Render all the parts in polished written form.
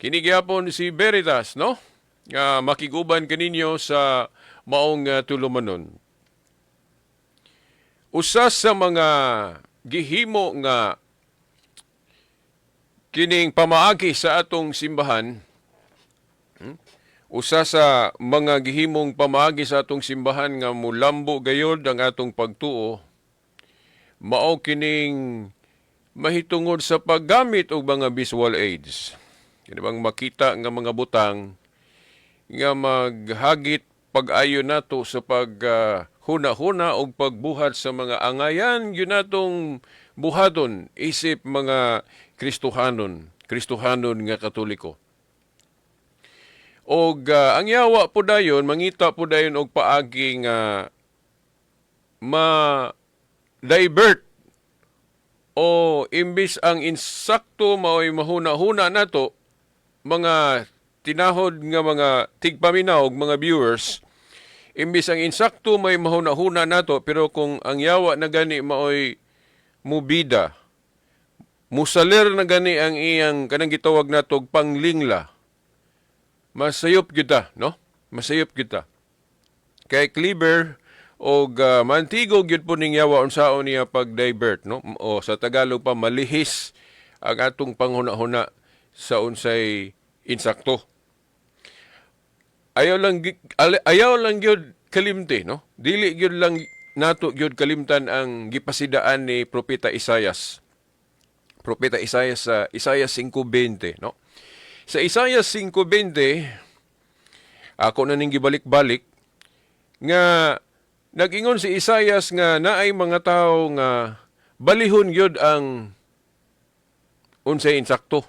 Kini gyapon si Veritas, no? Nga makiguban kaninyo sa maong tulumanon. Usa sa mga gihimo nga kining pamaagi sa atong simbahan, Usa sa mga gihimong pamaagi sa atong simbahan nga mulambo gayod ang atong pagtuo, mao kining mahitungod sa paggamit og mga visual aids. Kini bang makita nga mga butang nga maghagit pag-ayo nato sa pag huna-huna og pagbuhat sa mga angayan gyud natong buhaton isip mga Kristohanon, Kristohanon nga Katoliko. Og ang yawa po dayon, mangita po dayon og paagi nga ma divert o imbis ang insakto mao'y mahuna-huna nato, mga tinahod nga mga tigpaminaw og mga viewers, imbis ang insakto may mahuna-huna nato, pero kung ang yawa na gani maoy mubida, musaler na gani ang iyang kanang gitawag nato og panglingla, masayop kita, no? Masayop kita kay clever og mantigo gyud po ning yawa unsaon niya pag-divert, no? O sa Tagalog pa, malihis ang atong panghuna-huna sa unsay insakto. Ayaw lang gyud kalimti, no? Dili gyud lang nato gyud kalimtan ang gipasidaan ni Propeta Isayas. Propeta Isayas sa Isayas 5:20, no? Sa Isayas 5:20, ako na ning gibalik-balik nga nag-ingon si Isayas nga naay mga tawo nga balihon gyud ang unsay insakto.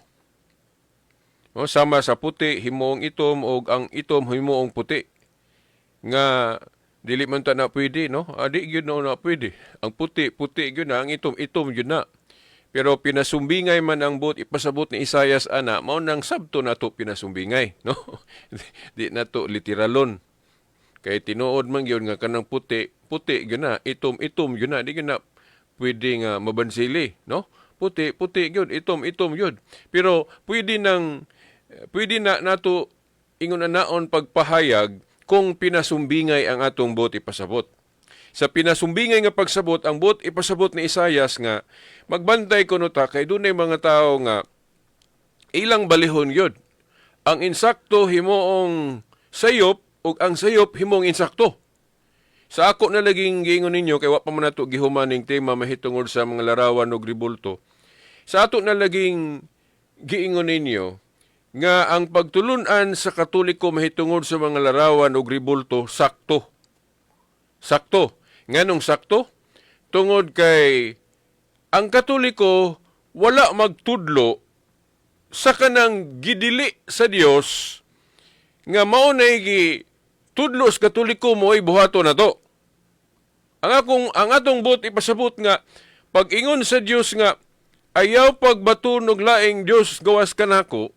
No, sama sa puti himuong itom og ang itom himuong puti. Nga dili man ta na pwede, no? Adi gyud no na pwede. Ang puti puti gyud na, ang itom itom gyud na. Pero pinasumbingay man ang buot ipasabot ni Isayas ana, mao nang sabto nato pinasumbingay, no? Di nato literalon. Kay tinuod man gyud nga kanang puti, puti gyud na, itom itom gyud na, di gyud na pwede nga mabansili, no? Puti, puti gyud, itom itom gyud. Pero pwede na nato ingon naon pagpahayag kung pinasumbingay ang atong buot ipasabot. Sa pinasumbingay nga pagsabot, ang buot ipasabot ni Isayas nga magbantay kuno ta kay dunay mga tawo nga ilang balihon gyud ang insakto himuong sayop ug ang sayop himuong insakto. Sa ako na laging giingon ninyo kay wa pa man nato gihuman ning tema mahitungod sa mga larawan og rebulto. Sa ato na laging giingon ninyo nga ang pagtulunan sa Katoliko mahitungod sa mga larawan og rebulto, sakto. Sakto. Nganong sakto? Tungod kay ang Katoliko wala magtudlo sa kanang gidili sa Dios nga mao na gi tudlo sa Katoliko mo ay buhato na to. Ang atong buot ipasabot nga pag ingon sa Dios nga ayaw pagbaton og laing Dios gawas kanako.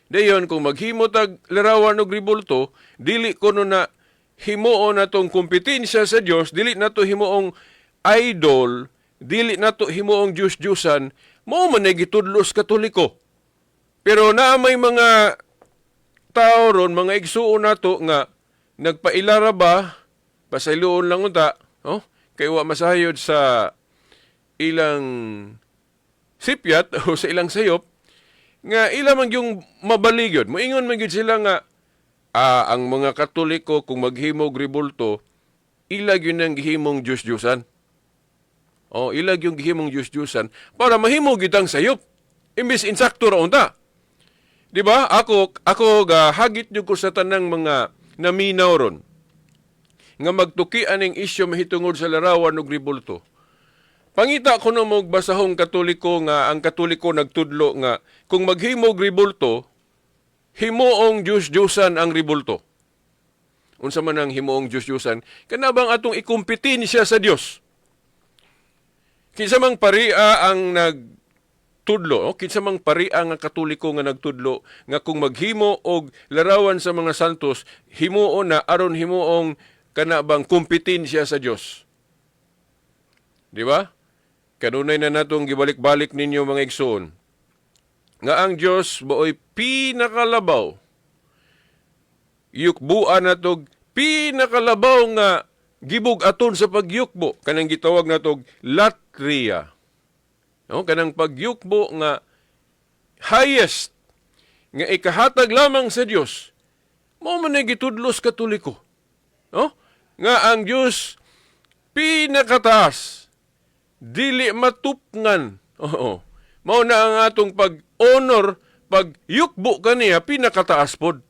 Dayon kung maghimo tag larawan og rebulto, dili kuno na himuon natong kompetensya sa Dios, dili nato himuong idol, dili nato himuong Dios-Diosan, mao man ay gitudlo sa Katoliko. Pero naa may mga tao ron, mga igsuon nato nga nagpailara ba, pasayloon lang unta, oh, kay wa masayod sa ilang sipyat o sa ilang sayop, nga ila man yung mabaligod. Moingon man gyud sila nga ang mga Katoliko kung maghimog rebulto, ila gyud ang gihimong Diyos-Diyusan. O ila yung gihimong Diyos-Diyusan para mahimo gyud ang sayop. Imbis insakto ra unta. Di ba? Ako ga hagit gyud ko sa tanang mga naminaw ron nga magtuki aning isyu mahitungod sa larawan og rebulto. Pangita ko no mo basahong Katoliko nga ang Katoliko nagtudlo nga kung maghimog rebulto, himuong Diyos-Diyusan ang rebulto. Unsa man ang himuong Diyos-Diyusan? Kana bang atong ikumpetensya sa Dios? Kinsa mang paria ang nagtudlo, oh, kinsa mang paria nga Katoliko nga nagtudlo nga kung maghimo og larawan sa mga santos, himuon na aron himuong kana bang kompetensya sa Dios? Di ba? Kanunay na natong gibalik-balik ninyo, mga igsoon. Nga ang Dios maoy pinakalabaw. Yukbuan natog pinakalabaw nga gibug-aton sa pagyukbo, kanang gitawag natog latria. No, kanang pagyukbo nga highest nga ikahatag lamang sa Dios. Mao man ay gitudlos Katoliko. No? Nga ang Dios pinakataas, dili matupngan. Oo. Mao na ang atong pag-honor, pagyukbo kaniya pinakataas pod.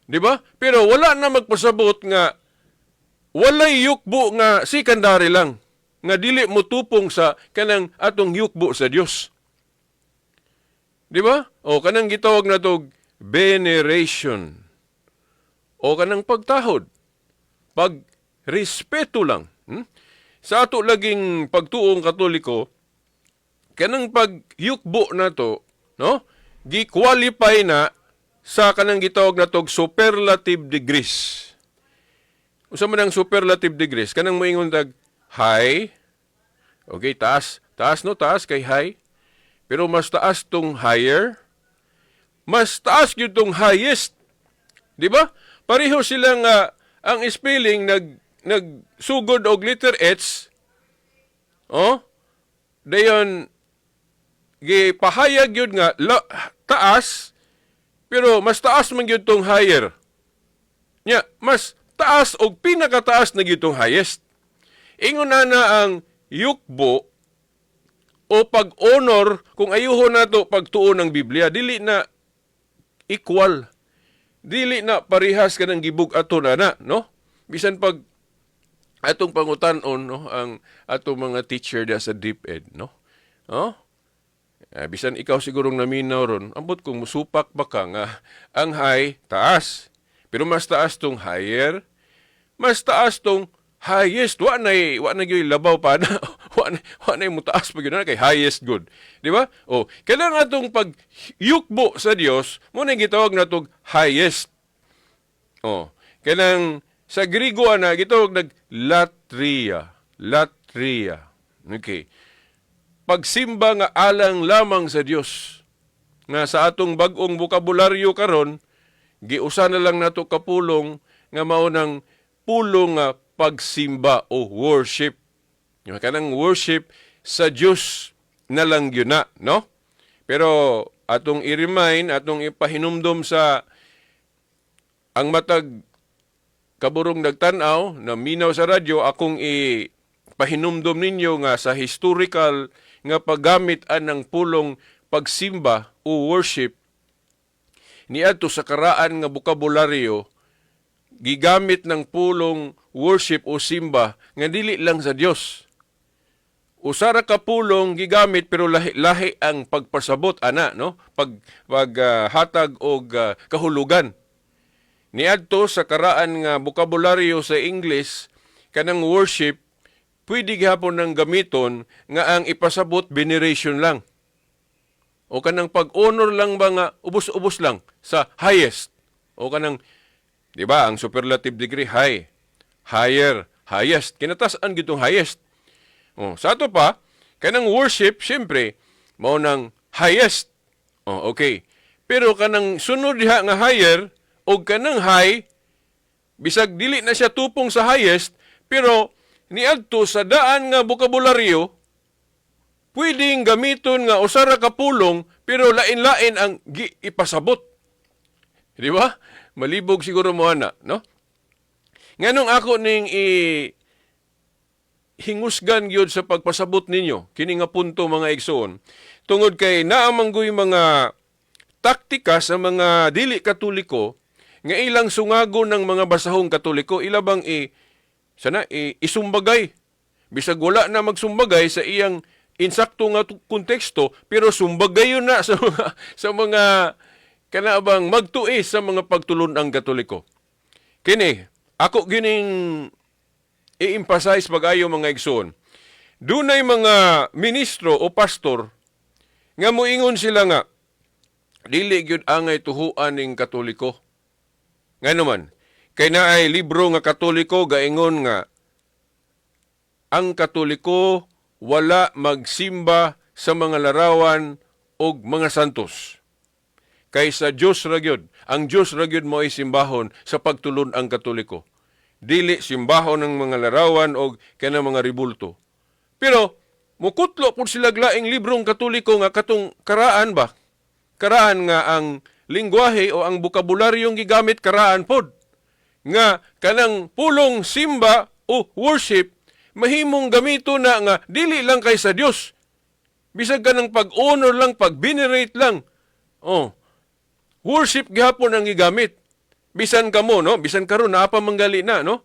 Di ba? Pero wala na magpasabot nga walay yukbo nga secondary lang nga dili mo tupong sa kanang atong yukbo sa Dios. Di ba? O kanang gitawag natog veneration. O kanang pagtahod. Pag respeto lang. Sa ato laging pagtuong Katoliko, kanang pagyukbo nato, no? Gi-qualify na sa kanang gitawag natog superlative degrees. Unsa man ang superlative degrees? Kanang moingon tag high. Okay, taas. Taas, no, taas kay high. Pero mas taas tong higher. Mas taas gyud tong highest. Di ba? Pareho silang ang spelling nagsugod og letter H. Oh? Dayon gipahayag gyud nga la, taas, pero mas taas man gyud tong higher. Nya, mas taas og pinakataas na gyud tong highest. Ingon na na ang yukbo o pag-honor kung ayuho nato pagtuo ng Biblia, dili na equal. Dili na parehas kanang gibug-aton ana, no? Bisan pag atong pangutan-on, no, ang atong mga teacher diya sa DepEd, no? Oh? Bisan ikaw sigurong naminaw ron, ambot kung musupak ba ka nga ang high, taas. Pero mas taas tong higher, mas taas tong highest. Wa na gyud labaw pa na. Wa na mutaas pa gyud na kay highest good. Di ba? O, kailangan atong pag yukbo sa Dios, mao na gitawag natog highest. Oh, kanang sa Grigo ana gitawag nag latria, latria. Okay. Pagsimba nga alang lamang sa Dios. Nga sa atong bag-ong bokabularyo karon, giusa na lang nato kapulong nga mao nang pulong nga pagsimba o worship. Yung kanang worship sa Dios na lang yun na, no? Pero atong i-remind, atong ipahinumdom sa ang matag kaburong nagtan-aw na minaw sa radyo, akong ipahinumdom ninyo nga sa historical nga paggamit anang pulong pagsimba o worship niadto sa karaan nga bokabularyo, gigamit ng pulong worship o simba nga dili lang sa Dios. Usa ra ka pulong gigamit pero lahi-lahi ang pagpasabot ana, no, pag paghatag og kahulugan. Niadto sa karaan nga bokabularyo sa English, kanang worship pwede gihapon nang gamiton nga ang ipasabot veneration lang o kanang pag-honor lang ba nga ubos-ubos lang sa highest o kanang, di ba, ang superlative degree, high, higher, highest, kinatasan gitong highest. Oh, sa ato pa, kanang worship, siyempre, mao nang highest. Oh, okay. Pero kanang sunod diha nga higher o kanang high, bisag dili na siya tupong sa highest, pero niadto sa daan nga bokabularyo, pwedeng gamiton nga usa ra ka pulong pero lain-lain ang ipasabot. Di ba? Malibog siguro mo ana, no? Nganong ako ning i hingusgan gyud sa pagpasabot ninyo kini nga punto, mga igsoon, tungod kay naa man guy mga taktika sa mga dili Katoliko nga ilang sungago ng mga basahong Katoliko, ila bang i sana i, isumbagay, bisag wala na magsumbagay sa iyang insakto nga konteksto, pero sumbagayon na sa mga kana bang magtuis sa mga pagtulon-ang Katoliko. Kini ako gining i-emphasize pag-ayo, mga igsoon. Dunay mga ministro o pastor nga moingon sila nga dili gyud angay tuhuan ning Katoliko. Ngano man, kay naay libro nga Katoliko gaingon nga ang Katoliko wala magsimba sa mga larawan og mga santos. Kay sa Dios ra gyud, ang Dios ra gyud mo'y simbahon sa pagtulon ang Katoliko. Dili simbahon ang mga larawan og kanang mga ribulto. Pero mukutlo pud sila laing librong Katoliko nga katong karaan ba? Karaan nga ang lingwahe o ang bokabularyong gigamit karaan pod. Nga kanang pulong simba o worship mahimong gamito na nga dili lang kay sa Dios. Bisag kanang pag-honor lang, pag-venerate lang. Oh. Worship gihapon ang gigamit. Bisan kamo, no? Bisan karon naa pa manggali na, no?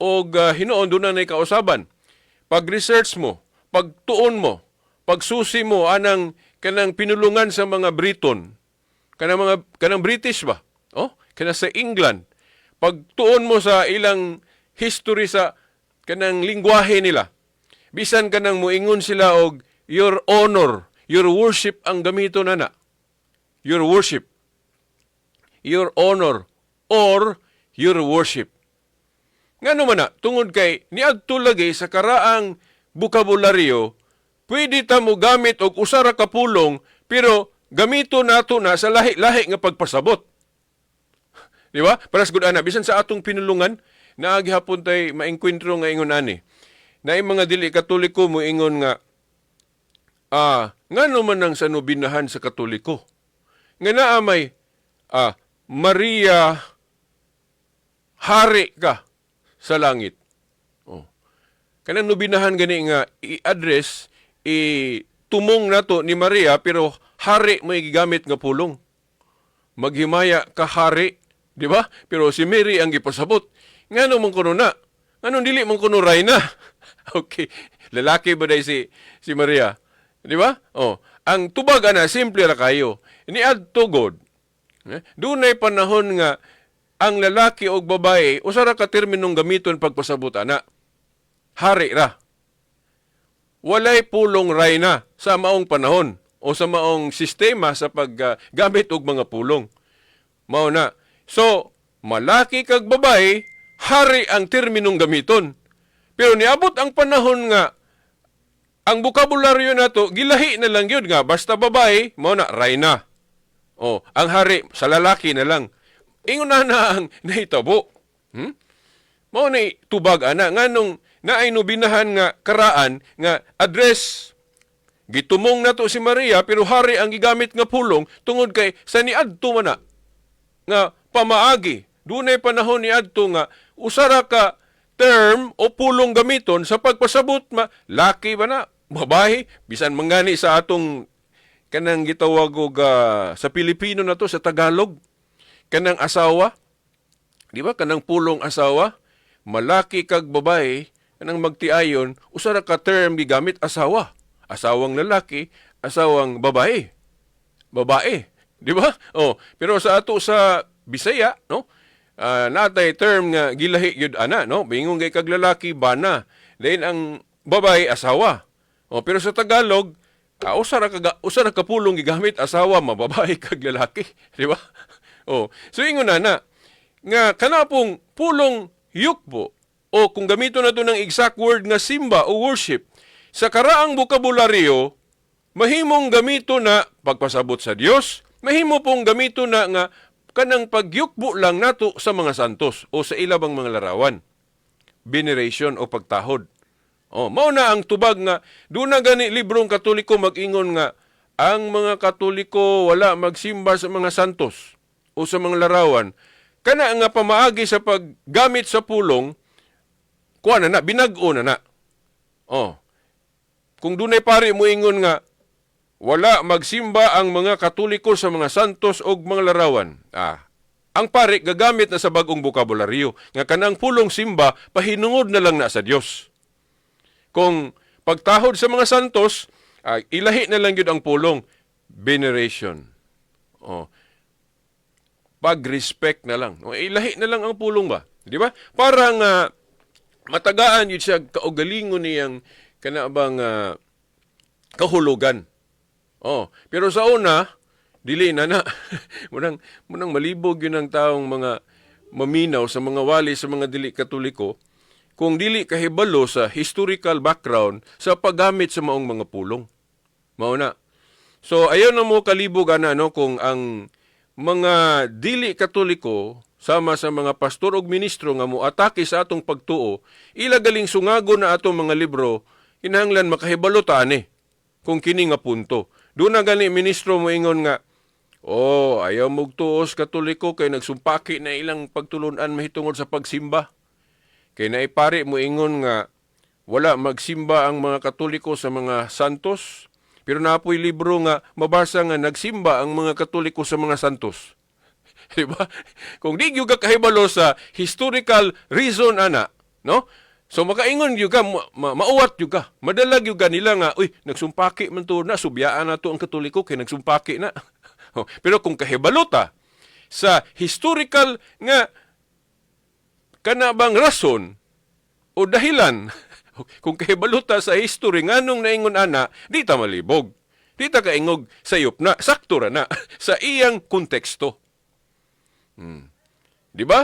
Og hinuon doon na kausaban. Pag-research mo, pagtuon mo, pagsusi mo anang kanang pinulungan sa mga Briton, kanang mga kanang British ba? Oh, kana sa England. Pagtuon mo sa ilang history sa kanang lingwahe nila. Bisan kanang muingon sila og "your honor", "your worship" ang gamito na na. "Your worship". "Your honor" or "your worship". Ngano man na, tungod kay niadto lagi sa karaang bukabularyo, pwede ta mo gamit og usa ra ka pulong pero gamito nato na sa lahi-lahi nga pagpasabot. Di ba? Para sa good ana, bisan sa atong pinulungan, naa gihapon tay maengkwentro nga ingon ani. Naay mga dili Katoliko mo ingon nga ngano man ang sa nobinahan sa Katoliko? Nga naa may "Maria, hari ka sa langit". Oh. Kanang nobinahan gani nga i-address, i-tumong nato ni Maria pero hari mo gigamit nga pulong. "Maghimaya ka, hari", di ba? Pero si Mary ang gipasabot. Ngano man kuno na? Ngano dili man kuno rayna? Okay. Lalaki ba day si Maria? Di ba? Oh, ang tubag ana simple ra kayo. Niadto god. Eh, dunay panahon nga ang lalaki og babae usa ra ka terminong gamiton pagpasabot ana. Hari ra. Walay pulong rayna sa maong panahon o sa maong sistema sa paggamit og mga pulong. Mao na. So, malaki kag babae, hari ang terminong gamiton. Pero niabot ang panahon nga ang bokabularyo nato gilahi na lang yun nga basta babae mao na rayna. Oh, ang hari sa lalaki na lang. Ingon na na ang nahitabo. Mao na tubag ana nganong naay nobinahan nga karaan nga address, gitumong nato si Maria pero hari ang gigamit nga pulong tungod kay sa niadto man na nga pamaagi, dunay panahon niadto nga usa ra ka term o pulong gamiton sa pagpasabot, ma laki ba na, babae. Bisan mangani sa atong kanang gitawag og sa Pilipino na to, sa Tagalog, kanang asawa, di ba, kanang pulong asawa, malaki kag babae, kanang magtiayon, usa ra ka term gigamit, asawa, asawang lalaki, asawang babae babae, di ba? Oh, pero sa ato sa Bisaya, no, natay term nga gilahi gyud ana, no? Bingon kay kag lalaki, bana, then ang babae, asawa. Oh, pero sa Tagalog, usa ra ka pulong gigamit, asawa, mababae kag lalaki, di ba? Oh, so ingon na na nga kana pong pulong yukbo o kung gamito na to ng exact word nga simba o worship, sa karaang bokabularyo mahimong gamito na pagpasabot sa Dios, mahimo pong gamito na nga kanang pagyukbo lang nato sa mga santos o sa ilabang mga larawan. Veneration o pagtahod. Oh, mao na ang tubag nga doon na gani librong Katoliko mag-ingon nga ang mga Katoliko wala magsimba sa mga santos o sa mga larawan. Kana nga pamaagi sa paggamit sa pulong, kuha na na, binag-o na na. Oh. Kung dunay pari moingon nga wala magsimba ang mga Katoliko sa mga santos o mga larawan. Ang pari gagamit na sa bagong bokabularyo nga kanang pulong simba pahinungod na lang na sa Dios. Kung pagtahod sa mga santos, ilahi na lang yun ang pulong veneration. Oh. Pag-respect na lang. O, ilahi na lang ang pulong ba? Di ba? Parang matagaan yun siya kaugalingon niyang kana bang kahulugan. Oh, pero sa una, dili na na. Munang malibog yun ang taong mga maminaw sa mga wali sa mga dili Katoliko kung dili kahibalo sa historical background sa paggamit sa maong mga pulong. Mao na. So ayaw na mo kalibog ana, no, kung ang mga dili Katoliko sama sa mga pastor og ministro nga moatake sa atong pagtuo, ila galing sungago na atong mga libro, kinahanglan makahibalo ta ani kung kini nga punto. Duna gani ministro moingon nga, "Oh, ayaw mo'g tuos Katoliko kay nagsumpaki na ilang pagtulunan mahitungod sa pagsimba." Kay naipari moingon nga wala magsimba ang mga Katoliko sa mga santos, pero napoy libro nga mabasa nga nagsimba ang mga Katoliko sa mga santos. Di ba? Kung di gyud ka kahibalo sa historical reason ana, no? So makaingon gyud ka, mauwat gyud ka. Madala gyud ka nila nga, "Uy, nagsumpaki man to na, subyaan na to ang Katoliko kay nagsumpaki na." Oh, pero kung kahibalo ta sa historical nga kana bang rason o dahilan, kung kahibalo ta sa history nganong naingon ana, di ta malibog. Di ta kaingog sayop na, sakto ra na sa iyang konteksto. Di ba?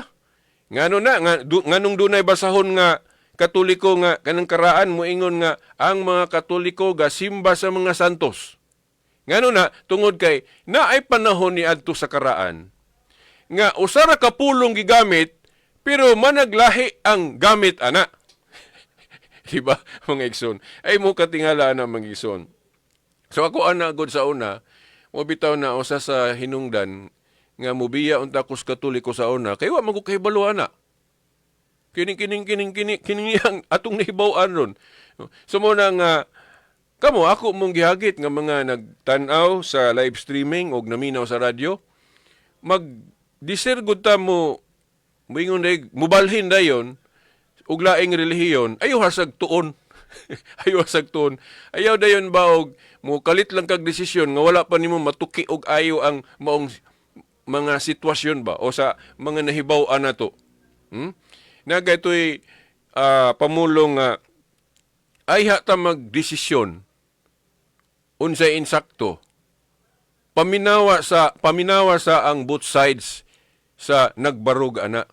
Ngano na nga nganong dunay basahon nga Katoliko nga kanang karaan moingon nga ang mga Katoliko gasimba sa mga santos? Ngano na? Tungod kay naay panahon ni adto sa karaan nga usa ra ka pulong gigamit pero managlahi ang gamit ana. Di ba, mga igsoon? Ay mo katingala na, mga igsoon. So ako ana gud sa una, mo bitaw na usa sa hinungdan nga mubiya unta ko sa Katoliko sa una kay wa man ko kahibalo ana. Kining kining kining kining kining yang atong nahibaw-an ron. So mo na nga kamo, ako mong gihagit nga mga nagtan-aw sa live streaming og naminaw sa radyo, mag disir gud ta mo moingon day mubalhin dayon og laing relihiyon, ayaw hasag tuon. Ayaw hasag tuon. Ayaw dayon ba og mo kalit lang kag desisyon nga wala pa nimo matuki og ayo ang maong mga sitwasyon ba o sa mga nahibaw-an nato. Naga ito'y pamulong nga ayha ta magdesisyon unsay insakto. Paminawa sa ang both sides sa nagbarog ana.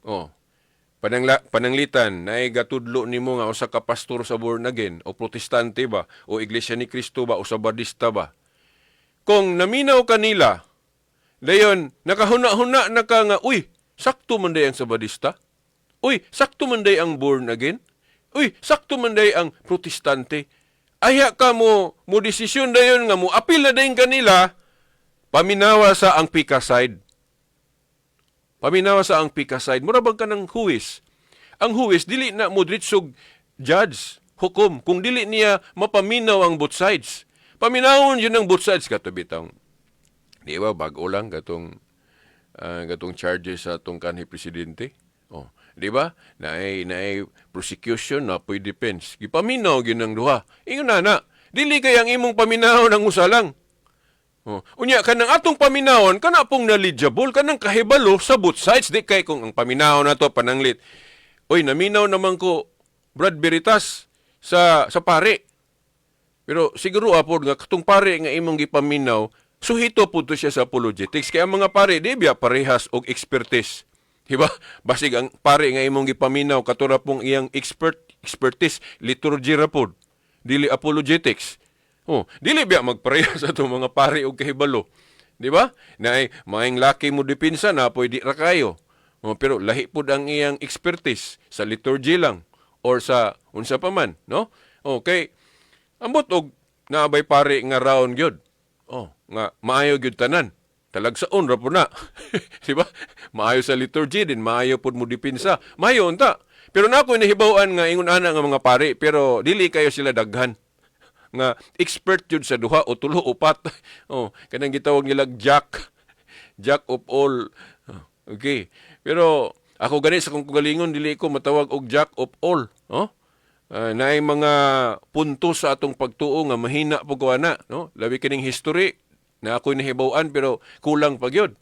Oh. Pananglitan, naay gatudlo nimo nga usa ka pastor sa born again o Protestante ba o Iglesia ni Cristo ba o Sabadista ba. Kung naminaw kanila, dayon nakahuna-huna na ka nga, "Uy, sakto man day ang Sabadista. Uy, sakto man day ang born again. Uy, sakto man day ang Protestante." Ayha ka mo desisyon dayon nga mo apil na dayon kanila, paminawa sa ang pika side. Paminawa sa ang pika side. Mura bang kanang huwis? Ang huwis, dili na mo diretsog judge, hukom. Kung dili niya mapaminaw ang both sides. Paminawon yun ang both sides kato bitang. Di ba bago lang gatong charges sa atong kanhi presidente? Oh, di ba? Naay prosecution na po'y defense. Gipaminaw gyud ang duha. Ingon na na. Dili kay ang imong paminaw ng usa lang. Oh. Unya kanang atong paminawon kana pong knowledgeable, kanang kahibalo sa both sides, di kay kung ang paminaw na to pananglit. "Oy, naminaw naman ko, Brad Veritas, sa pare." Pero siguro apod nga katong pare nga imong gipaminaw, suhito pud to siya sa apologetics kay ang mga pare di biya parehas og expertise. Di ba? Basig ang pare nga imong gipaminaw kato ra pong iyang expertise liturgy ra pod. Dili apologetics. Oh, dili biya magparehas atong mga pare og kahibalo. Di ba? Naay maayong laki mo depensa na poy di ra kayo. Oh, pero lahi pud ang iyang expertise sa liturgy lang or sa unsa pa man, no? Okay. Ambot og naabay pare nga round gyud. Oh, nga maayo gyud tanan. Talagsaon ra po na. Di ba? Maayo sa liturgy din, maayo pud mo depensa. Maayo unta. Pero na ako nahibaw-an nga ingon ana nga mga pare, pero dili kayo sila daghan nga expert jud sa duha o tulo o upat. Oh, kanang gitawag nila jack. Jack of all. Oh, okay. Pero ako gani sa kong kagalingon, dili ko matawag og jack of all, oh? Naay mga punto sa atong pagtuo nga mahina po ko ana, no? Labi kining history na ako'y nahibaw-an pero kulang pa gyud.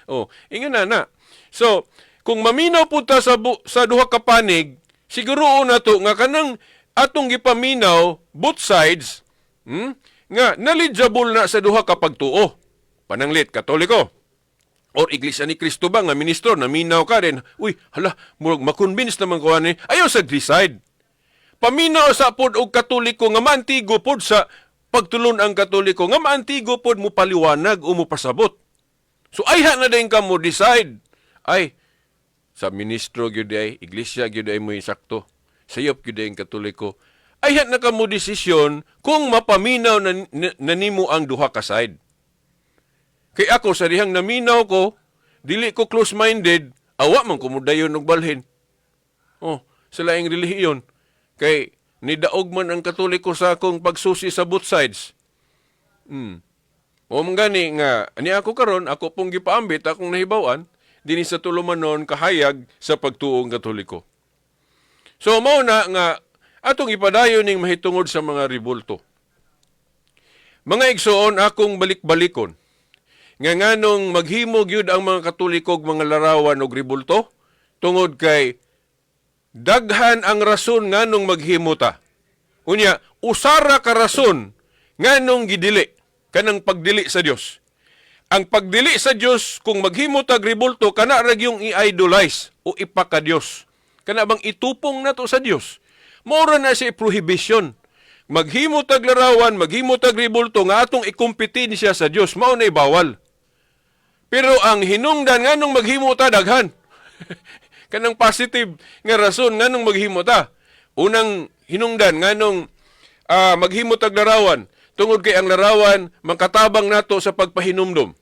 Oh, ingon na na. So, kung maminaw po ta sa duha ka panig, siguro na to nga kanang atong gipaminaw both sides, nga knowledgeable na sa duha ka pagtuo. Pananglit Katoliko or Iglesia ni Cristo ba nga ministro, naminaw ka rin, uy, hala, murag ma-convince naman ko ani, ayaw sa decide. Paminaw sa pod og Katoliko nga maantigo pod sa Pagtulon ang Katoliko nga maantigo pod mo paliwanag o mo pasabot. So ayha na din ka mo decide. Ay, sa ministro gyud ay, iglesia gyud ay mo sakto. Sayop gyud ay ang Katoliko. Ayha na ka mo desisyon kung mapaminaw na nimo ang duha ka side. Kay ako sa dihang naminaw ko, dili ko close-minded, awa man ko modayon og balhin. Oh, sa laing relihiyon. Kay nidaog man ang Katoliko sa akong pagsusi sa both sides. O man gani nga ani ako karon, ako pong gipaambit akong nahibaw-an dinhi sa tulumanon Kahayag sa Pagtuong Katoliko. So mao na nga atong ipadayon ning mahitungod sa mga rebulto. Mga igsoon, akong balik-balikon nga nganong maghimo gyud ang mga Katoliko og mga larawan og rebulto tungod kay daghan ang rason nganong maghimo ta. Unya, usara ka rason nganong gidili kanang pagdili sa Dios. Ang pagdili sa Dios, kung maghimo tag rebulto, kana ra gyung i-idolize o ipaka-Dios. Kana bang itupong nato sa Dios. Mao na siya prohibition. Maghimo tag larawan, maghimo tag rebulto nga atong ikompetensya sa Dios, mao na bawal. Pero ang hinungdan nganong maghimo ta, daghan. Kanang positive nga rason nganong maghimo ta. Unang hinungdan nganong maghimo tag larawan, tungod kay ang larawan makatabang nato sa pagpahinumdom.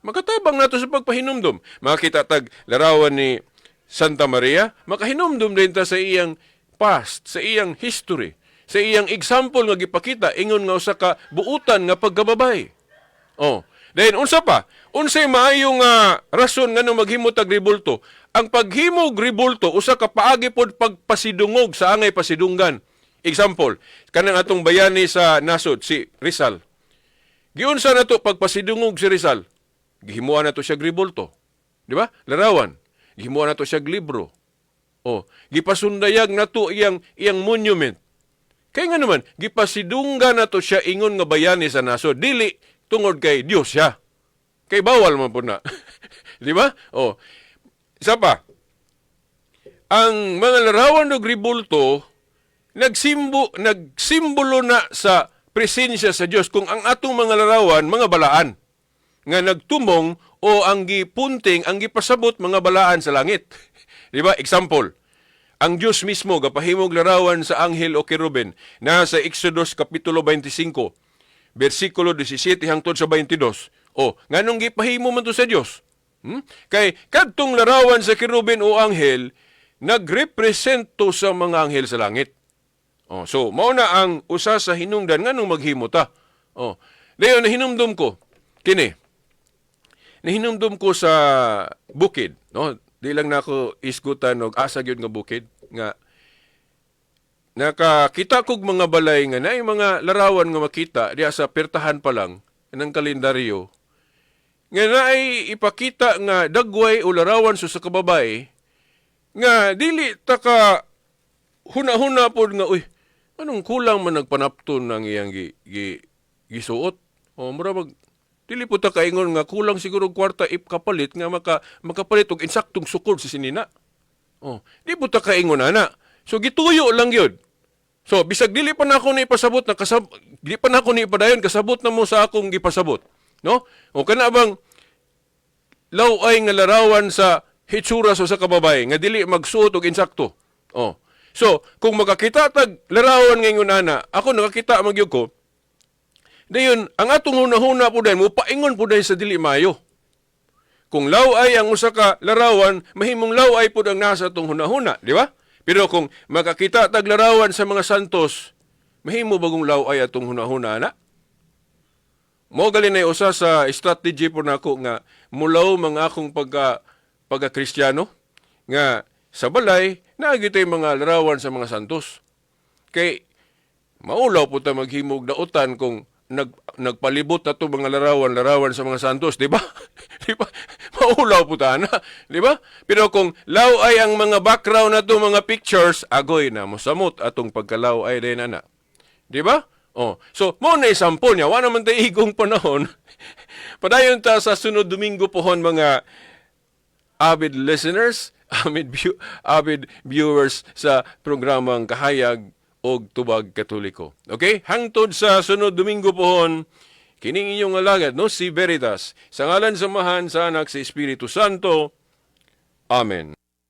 Makatabang nato sa pagpahinumdom. Makita tag larawan ni Santa Maria, makahinumdom din ta sa iyang past, sa iyang history, sa iyang example nga gipakita ingon nga usa ka buutan nga pagkababay. Oh, then unsa pa? Unsay maayong rason nganong maghimo tag rebulto? Ang paghimog rebulto usa ka paagi pod pagpasidungog sa angay pasidunggan. Example, kanang atong bayani sa nasod, si Rizal. Giunsa nato pagpasidungog si Rizal? Gihimuan nato siya rebulto. Di ba? Larawan. Gihimuan nato siya libro. Oh, gipasundayag nato iyang iyang monument. Kay nga naman, gipasidunggan nato siya ingon nga bayani sa nasod. Dili tungod kay Dios siya. Kay bawal man po na. Di ba? Oh. Isa pa, ang mga larawan og rebulto nagsimbolo na sa presensya sa Dios kung ang atong mga larawan mga balaan nga nagtumong o ang gipunting, ang gipasabot mga balaan sa langit. Di ba? Example, ang Dios mismo gapahimog larawan sa anghel o kerubin na sa Exodus kapitulo 25 bersikulo 17 hangtod sa 22. O, nganong gipahimo man to sa Dios? Kay kadtong larawan sa kerubin o anghel nagrepresento sa mga anghel sa langit. Oh, so mao na ang usa sa hinungdan nganong maghimo ta. Oh, dayon nahinumdum ko kini. Nahinumdum ko sa bukid, no? Di lang nako isgutan og asa gyud nga bukid nga nakakita kog mga balay nga naay mga larawan nga makita diya sa pertahan pa lang ng kalendaryo nga naay ipakita nga dagway o larawan sa kababay nga dili ta ka huna-huna pod nga, "Uy, anong kulang man nagpanapton ng iyang gisuot?" O mura mag dili po ta kaingon nga kulang siguro og kwarta if kapalit nga makapalit og insaktong sukod sa sinina. Oh, di po ta kaingon ana. So gituyo lang gyud. So bisag dili pa nako ni ipasabot na kasab di pa nako ni ipadayon, kasabot na mo sa akong gipasabot. No? O kana bang law-ay nga larawan sa hitsura sa kababay nga dili magsuot og insakto. Oh. So, kung makakita tag larawan ngayon ana, ako nakakita man gyud ko. Dayon, ang atong hunahuna po dayon, mupaingon po dayon sa dili maayo. Kung law-ay ang usa ka larawan, mahimong law-ay po ang nasa atong hunahuna, di ba? Pero kung makakita tag larawan sa mga santos, mahimo bagong law-ay atong hunahuna na? Mo gali na usa sa strategy po nako nga mulaw mga akong pagka Kristiyano nga sa balay naa gyud mga larawan sa mga santos. Kay maulaw po ta maghimog dautan kung nagpalibot na to mga larawan larawan sa mga santos, di ba? Di ba? Maulaw po ta na, di ba? Pero kung law-ay ang mga background na to mga pictures, agoy na mosamot atong pagkalaw-ay din ana. Di ba? Oh. So, mo na example niya, wa naman tayo igong panahon. Padayon ta sa sunod Domingo pohon, mga avid listeners, avid viewers sa programang Kahayag. Og Tubag Katoliko. Okay? Hangtod sa sunod Domingo pohon, kining inyong alagad, no, si Veritas. Sa ngalan sa Amahan, sa Anak, sa Espiritu Santo. Amen.